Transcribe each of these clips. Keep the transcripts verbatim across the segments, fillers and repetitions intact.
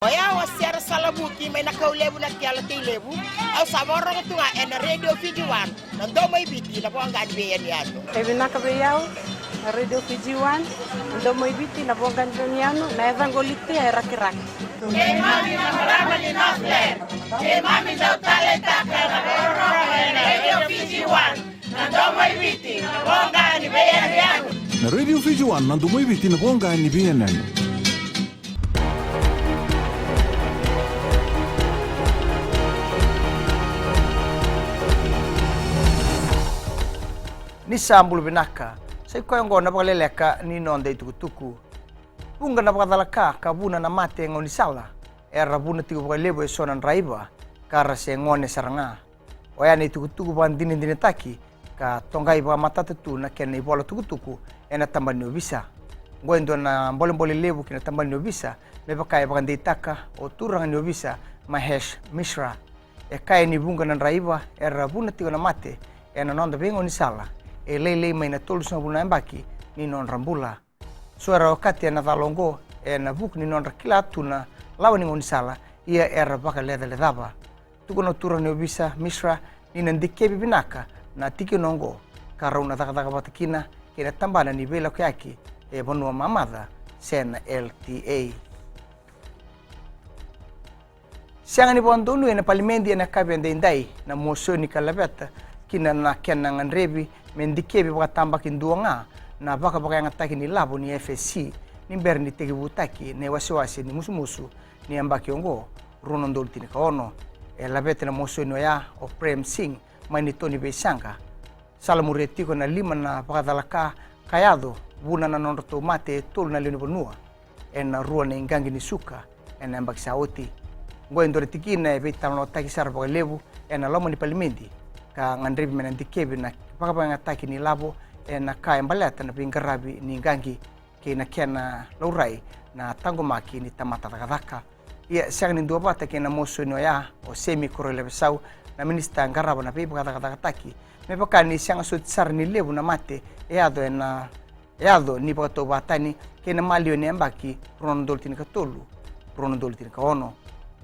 O yau o Sera Salavuki mai na Kaulevu na Kiala Tailevu. Au sa vakarorogo tu ga ena Radio Fiji One, na domo i Viti, na voqa ni veiyanuyanu. E vinaka vei au na Radio Fiji One, na domo i Viti, na voqa ni veiyanuyanu, na yacaqu o Litia e Rakiraki. Keimami na marama ni Northland, keimami dau taleitaka na vakarorogo ena Radio Fiji One, na domo i Viti, na voqa ni veiyanuyanu. Na Radio Fiji One, na domo i Viti, na voqa ni veiyanuyanu. Ni sa bula vinaka. Sa i koya oqo na vakaleleka ni noda itukutuku. Vuqa na vakacalaka ka vuna na mate e gaunisala era vuna tiko vakalevu eso na draiva ka ra se gone sara ga. Oya na itukutuku vakadinadinataki ka toqai vakamatata tu na kena ivola tukutuku ena tabana ni ovisa. Oqo e dua na bolebole levu ki na tabana ni ovisa, me vaka e vakadeitaka o turaga ni ovisa Mahesh Mishra. E kaya ni vuqa na draiva era vuna tiko na mate ena noda veigaunisala e lailai mai na tolusagavulu na yabaki ni nodra bula. So era okati ena cala oqo ena vuku ni nodra kila tu na lawa ni gaunisala, ia era vakalecalecava. Tukuna o turaga ni ovisa Mishra ni na dikevi vinaka na tikina oqo ka rau na cakacaka vata kina kei na tabana ni veilakoyaki e vanua mamaca se na L T A. Sega ni vakadonui ena palimedi ena yakavi edaidai na mosoni ka laveta kina na kena gadrevi me dikevi vakatabakidua ga na vakavakayagataki ni lavo ni F S C ni bera ni tekivutaki na iwasewase ni musumusu ni yabaki oqo, rua na udolu tinikaono. E laveta na mosoni oya o Prem Singh mai na ito ni veisaqa. Salamuria tiko na lima na vakacalaka ka yaco vuna na nodratou mate e tolu na lewe ni vanua ena rua na iqaqi ni suka ena yabaki sa oti. Oqo e dua na tikina e veitalanoataki sara vakalevu ena loma ni palimedi ka gadrevi me na dikevi na vakavakayagataki ni lavo ena ka e baleta na veiqaravi ni iqaqi kei na kena laurai na taqomaki ni tamata cakacaka. Ia sega ni duavata kei na mosoni oya o Semi Koroilavesau, na minisita qarava na veivakacakacakataki, me vaka ni sega soti sara ni levu na mate e yaco ena, e yaco ni vakatauvatani kei na maliwa ni yabaki rua na udolu tinikatolu, rua na udolu tinikaono.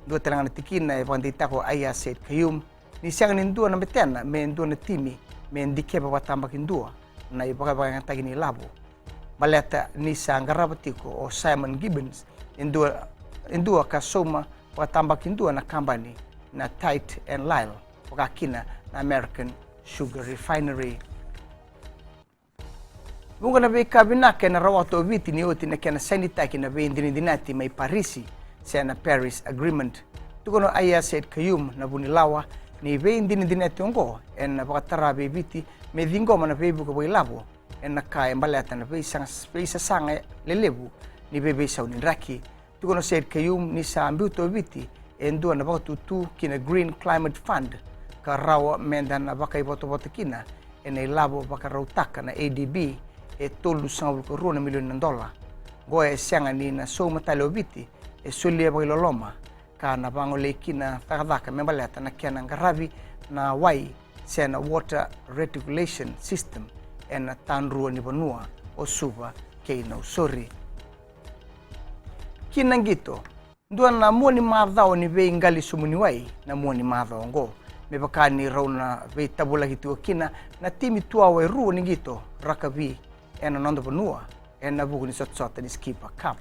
Dua tale ga na tikina e vakadeitaka o Aiyaz Sayed-Khaiyum ni sega ni dua na betena me dua na timi me dikeva vakatabakidua na ivakavakayagataki ni lavo, baleta ni sa qarava tiko o Simon Gibbons e dua, e dua ka sauma vakatabakidua na kabani na Tate and Lyle, vaka kina na American Sugar Refinery. Vuqa na veika vinaka ena rawata o Viti ni oti na kena sainitaki na veidinadinati mai Parisi se na Paris Agreement. Tukuna o Aiyaz Sayed-Khaiyum na vunilawa ni veidinadinati oqo ena vakatara vei Viti me ciqoma na veivuke vakailavo ena ka e baleta na veisaga-, veisasaga lelevu ni veiveisau ni draki. Tukuna o Sayed-Khaiyum ni sa biuta o Viti e dua na vakatutu ki na Green Climate Fund ka rawa meda na vakaivotavota kina ena ilavo vakarautaka na A D B e tolusagavulu ka rua na milioni na dola. Oqo e sega ni na sauma tale o Viti e solia vakailoloma ka na vagolei kina cakacaka me baleta na kena qaravi na wai se na water reticulation system ena tadrua ni vanua o Suva kei Nausori. Ki na qito, dua na mua ni macawa ni veiqali somuniwai na mua ni macawa oqo. Me vaka ni rau na veitavulaki tiko kina na timi tuwawa e rua ni qito rakavi ena noda vanua ena vuku ni sotasota ni Skipper Cup.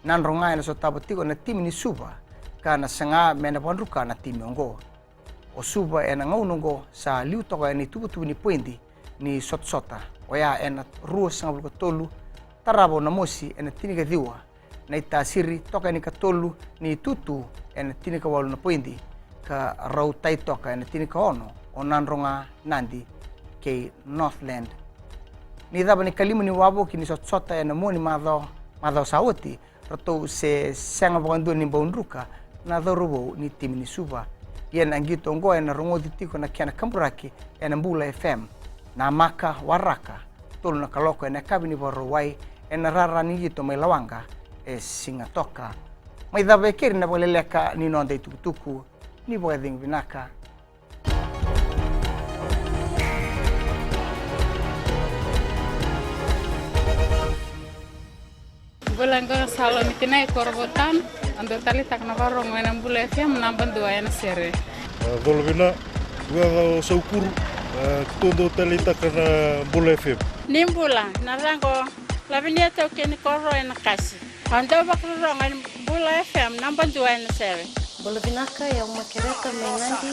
Nadroga ena sotava tiko na timi ni Suva ka na saga me na vakadruka na timi oqo. O Suva ena gauna oqo sa liu toka ena ituvatuva ni poidi ni sotasota, oya ena ruasagavulu ka tolu, tarava o Namosi ena tinikaciwa, Naitasiri toka ena ikatolu, ni Tutu ena tinikawalu na poidi, ka rau tai toka ena tinikaono o Nadroga, Nadi kei Northland. Ni cava na ikalima ni wavoki ni sotasota ena mua ni macawa, macawa sa oti, ratou se sega vakadua ni bau druka na cauravou ni timi ni Suva. Ia na qito oqo ena rogoci tiko na kena kaburaki ena Bula F M, namaka waraka tolu na kaloko ena yakavi ni Vakarauwai ena rara ni qito mai Lawaqa e Sigatoka. Mai cava e keri na vakaleleka ni noda itukutuku. Ni vakacegu vinaka. Bula, qo o Salomi Tinai, Korovotan. Au dau taleitaka na vakarorogo ena Bula F M naba dua ena sere. A, Colovina, Gueca o Saukuru, a, keitou dau taleitaka na Bula F M. Ni bula, na yacaqu o Lavinia Taukei ni Koro ena Kasi. Au dau vakarorogo ena Bula F M naba dua ena sere. Bula vinaka, o yau Makereta mai Nadi,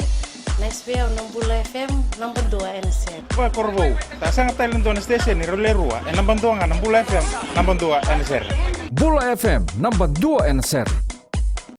na S V O na Bula F M naba dua ena sere. Vakakorovou, sa sega tale e dua na station ni rau le rua, e naba dua ga na Bula F M naba dua ena sere. Bula F M naba dua ena sere.